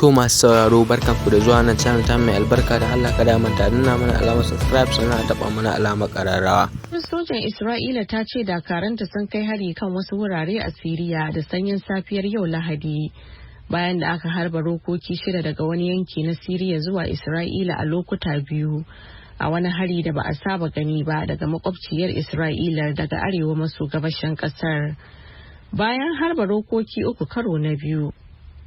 To, masu sauraro, barkanku da zuwa wannan channel ta mai albarka. Da Allah kada manta danna mana alamar subscribe, sannan a taɓa mana alamar ƙararrawa. Sojan Isra'ila ta ce dakaranta sun kai hari kan wasu wurare a Siriya da sanyin safiyar yau Lahadi, bayan da aka harba rokoki shida daga wani yanki na Siriya zuwa Isra'ila a lokuta biyu, a wani hari da ba a saba gani ba daga makwabciyar Isra'ila daga arewa maso gabashin kasar. Bayan harba rokoki uku karo na biyu,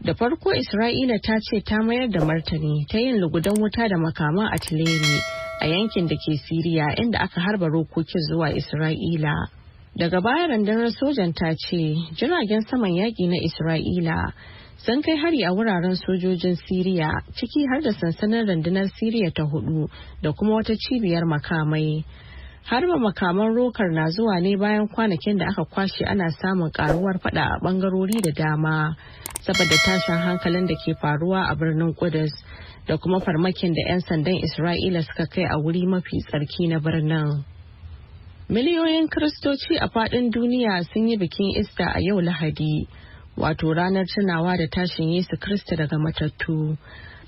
da farko Isra'ila ta ce ta mayar da martani ta yin lugudan wuta da makaman atileri a yankin da ke Siriya inda aka harba rokokin zuwa Isra'ila. Daga baya rundunar sojan ta ce jiragen saman yaƙi na Isra'ila sun kai hari a wuraren sojojin Siriya, ciki har da sansanin rundunar Siriya ta hudu da kuma wata cibiyar makamai. Harba makaman rokar na zuwa ne bayan kwanakin da aka kwashe ana samun karuwar fada a bangarori da dama saboda tashin hankalin da ke faruwa a birnin Kudus da kuma farmakin da 'yan sandan Isra'ila suka kai a wuri mafi tsarki na birnin. Miliyoyin Kiristoci a fadin duniya sun yi bikin Ista a yau Lahadi, wato ranar tunawa da tashin Yesu Kirista daga matattu.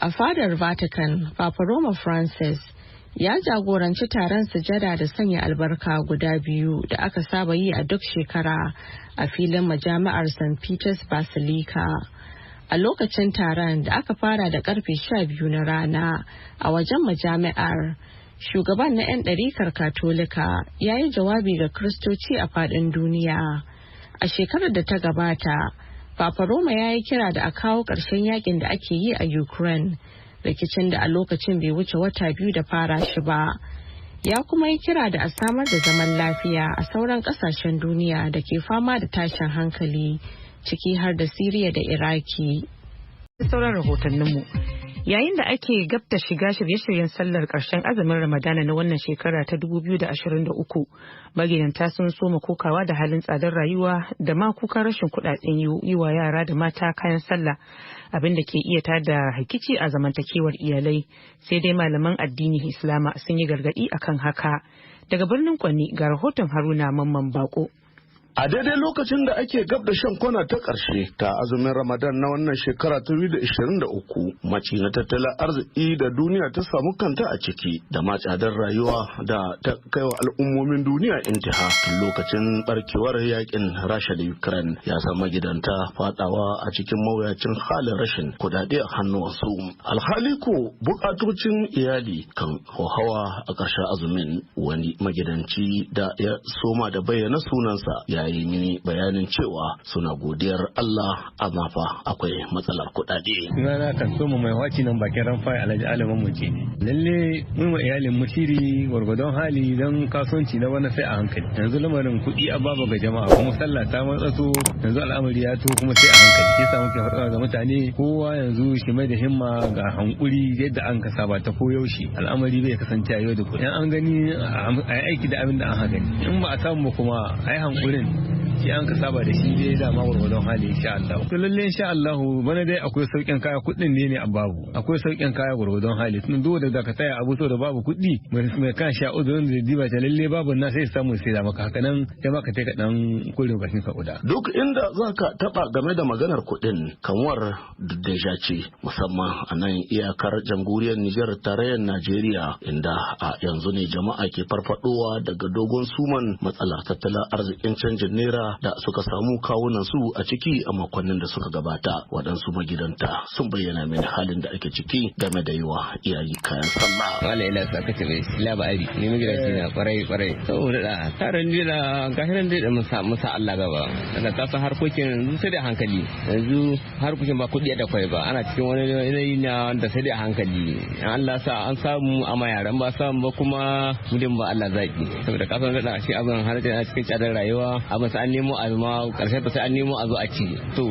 A fadar Vatican, Papa Roma Francis ya jagoranci taron sujada da sanya albarka guda biyu da aka saba yi a duk shekara a filin majami'ar St. Peter's Basilica. A lokacin taron da aka fara da karfe 12 na rana a wajen majami'ar, shugaban na 'yan ɗarikar Katolika ya yi jawabi ga Kiristoci a faɗin duniya. A shekarar da ta gabata, Papa Roma ya yi kira da a kawo ƙarshen yakin da ake yi a Ukraine, rikicin da a lokacin bai wuce wata 2 da fara shi ba. Ya kuma yi kira da a samar da zaman lafiya a sauran kasashen duniya da ke fama da tashin hankali, ciki har da Siriya da Iraki. Sauran rahotanninmu: yayin da ake gab da shiga shirye-shiryen sallar karshen azumin Ramadana na wannan shekara ta 2023, magidanta sun soma kokawa da halin tsadar rayuwa da ma kukan rashin kudaden yi wa yara da mata kayan sallah, abin da ke iya tada rikici a zamantakewar iyalai. Sai dai malaman addini Islama sun yi gargadi akan haka. Daga Birnin Kwanni ga rahoton Haruna Mamman Bako. A daidai lokacin da ake gab da shan kwana ta ƙarshe ta azumin Ramadan na wannan shekara ta 2023, maci na tattalin arziki da duniya ta samu kanta a ciki da ma tsadar rayuwa da ta kaiwa al'ummomin duniya intiha tun lokacin barkewar yakin Rasha da Ukraine, ya sa magidanta fadawa a cikin mawuyacin halin rashin kudade a hannuwansu. Alhali ko bukatocin iyali kan hauhawa a ƙarshen azumin. Wani magidanci da ya soma da bayyana sunansa ya yi mini bayanin cewa suna godiyar Allah, amma fa akwai matsalar kuɗaɗe. Sunana kan soma mai waci nan bakin ramfai, Alhaji Alaman mu ce. Lalle mun wa iyalin mu shiri gwargwadon hali, don kasuwanci na wani sai a hankali. Yanzu lamarin kuɗi a babu ga jama'a, kuma sallah ta matsato, yanzu al'amari ya to kuma sai a hankali. Shi yasa muke faɗa ga mutane, kowa yanzu shi mai da himma ga hankuri yadda an ka saba ta koyaushe. Al'amari bai kasance a yau da kuɗi. An gani a yi aiki da abin da an gani. In ba a samu ba kuma a yi hankurin shi an ka saba da shi dai dama gwargwadon hali, insha Allah. To lalle insha Allah bana dai akwai sauƙin kaya, kuɗin ne a babu. Akwai sauƙin kaya gwargwadon hali. Tun duk da ka tsaya abu da babu kuɗi, mai kan sha uzurin da diba ta lalle babu na sai samu sai da maka, haka nan sai maka tai ka dan kullum bakin ka kuda. Duk inda zaka taba game da maganar kuɗin kanwar deja ce, musamman a nan iyakar jamhuriyar Nijar tarayyar Najeriya, inda a yanzu ne jama'a ke farfadowa daga dogon suman matsalar tattalin arzikin canjin naira da suka samu kawunan su a ciki a makonnin da suka gabata. Waɗansu magidanta sun bayyana mini halin da ake ciki game da yiwa iyali kayan sallah. Wala ila sa kace bai laba ari ne magidanci na, kwarai kwarai, saboda da tarin da gashi nan dai da musa Allah gaba daga ta san harkokin yanzu sai da hankali. Yanzu harkokin ba kuɗi da kwai ba, ana cikin wani yanayi na da sai da hankali. Allah sa an samu amma yaran ba samu ba, kuma gudun ba Allah zaki, saboda kasan da shi abin har cikin tsadar rayuwa, abin sai an nemo abu ma karshen ta sai an nemo a zo a ci. To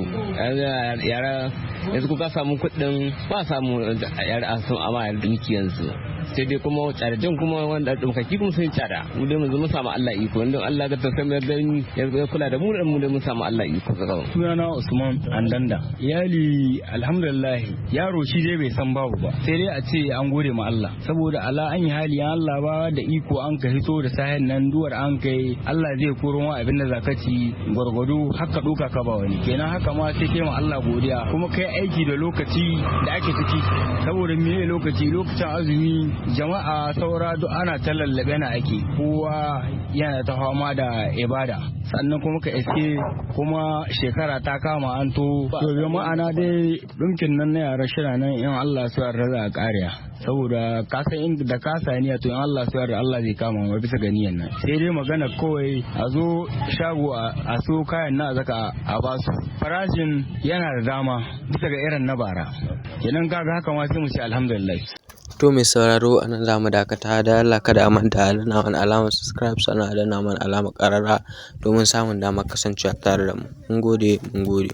yara yanzu kuka samu kuɗin ba samu yara a sun amma dinki yanzu. Sai dai kuma tsadadin kuma wanda ɗaukaki kuma sun tsada. Mu dai mun zo mun samu Allah iko, wanda Allah ga tausayi mu gani ya kula da mu, mu dai mun samu Allah iko. Sunana Usman Andanda. Iyali alhamdulillah, yaro shi dai bai san babu ba, sai dai a ce an gode ma Allah, saboda ala an yi hali an Allah ba da iko an ka hito da sahen nan duwar an kai, Allah zai koro ma abin da zaka ci gwargwado haka duka ka ba wani kenan. Haka ma sai kai ma Allah godiya, kuma kai aiki da lokaci da ake ciki, saboda meye lokaci, lokacin azumi jama'a saura duk ana ta lallabe na ake, kowa yana ta fama da ibada, sannan kuma ka iske kuma shekara ta kama an to bi ma'ana dai dumkin nan na yara shira nan, in Allah su yarda za a kariya, saboda ka san inda da ka saniya to in Allah su yarda Allah zai kama ma bisa ga niyan nan. Sai dai magana kawai a zo shago a so kayan na zaka a basu, farashin yana da dama bisa ga irin na bara kenan. Kaga haka ma sai mu ce alhamdulillah. To mai sauraro, a nan za mu dakata. Da Allah kada a manta a danna mana alamar subscribe, sannan a danna mana alamar ƙararrawa domin samun damar kasancewa tare da mu. Mun gode, mun gode.